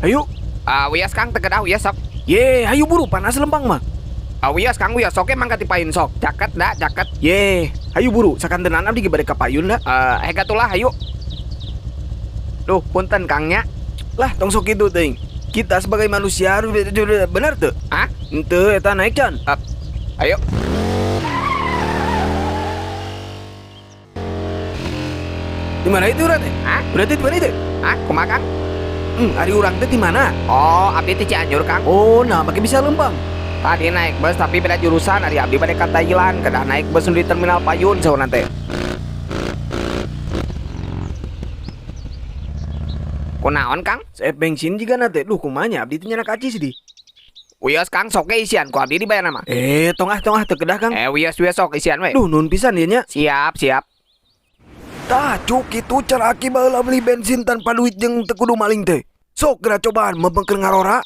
Ayo. Ah, wios, Kang, teu kedah wios sok. Ye, hayu buru, panas lempang mah. Ah, wios, Kang, wios oke mangga tipayun sok. Caket da, caket. Ye, hayu buru, sakantenan abdi ge bade ka payun da. Eh, hegat ulah hayu. Duh, punten, Kang, nya. Lah, tong sok kitu teuing. Kita sebagai manusia harus bener tuh. Hah? Henteu eta naik can. Ayo. Di mana itu urang teh? Hah? Berarti di mana itu? Hah? Kumaha, Kang? Ari urang teh di mana? Oh, abdi ti Cianjur, Kang. Oh, nah make bisa lempang. Tadi naik bus tapi beda jurusan, ari abdi bade ka Thailand, kedah naik bus di terminal payun saurna teh. Kunaon, Kang? Saya bensin juga teh. Duh, kumaha nya abdi teh nyandak acis di. Wios, Kang, sok ge isian ku abdi dibayar mah. Eh, tong ah, tong ah, teu kedah, Kang. Eh, wios wios sok isian we. Duh, nuhun pisan ieu nya. Siap, siap. Tah, cuk kitu cara aki baheula beli bensin tanpa duit jeung teu kudu maling teh. Sok geura cobaan mempengkeun ngarora.